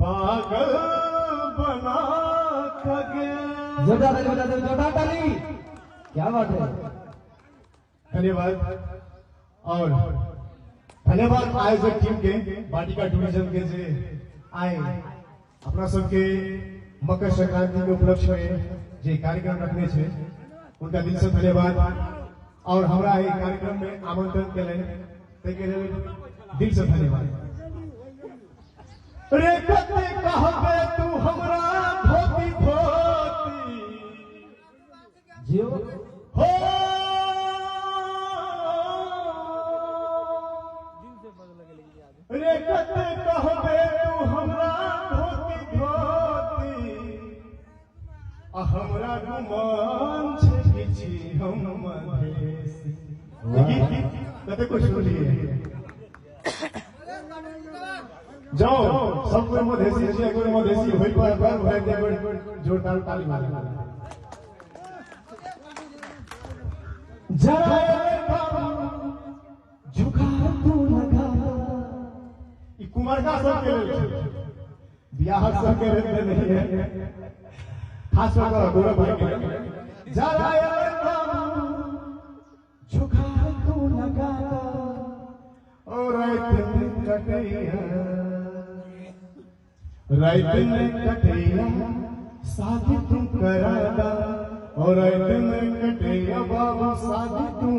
पागल बना के। जोरदार ताली बजा दो, जोरदार ताली, क्या बात है। धन्यवाद और धन्यवाद आयोजक टीम के, वाटिका टूरिज्म के जे आए अपना सबके मकर संक्रांति के उपलक्ष्य में जे कार्यक्रम रखने छे उनका दिल से धन्यवाद। और हमरा एहि कार्यक्रम में आमंत्रण केलनि ताहिके लेल दिल से धन्यवाद। रे कते कहबे तू हमरा धोती धोती जियो हो, रे कते कहबे तू हमरा धोती धोती, आ हमरा गुमान छै कि छी हम मधेसी। कते कुछ सुनलिए जाओ सब कोई मधेसी छी, कोई मधेसी होई पर गर्व है, जोरदार ताली मारे। जरा झुका तू लगा, ई कुमारका सब के लेल छै, बियाह सब के लेल नहीं है, खास कर गौरव भाई के। जरा झुका तू लगा, और रात में कटैया, रात में कटैया शादी तू करादा, और रात में कटैया बाबा शादी तू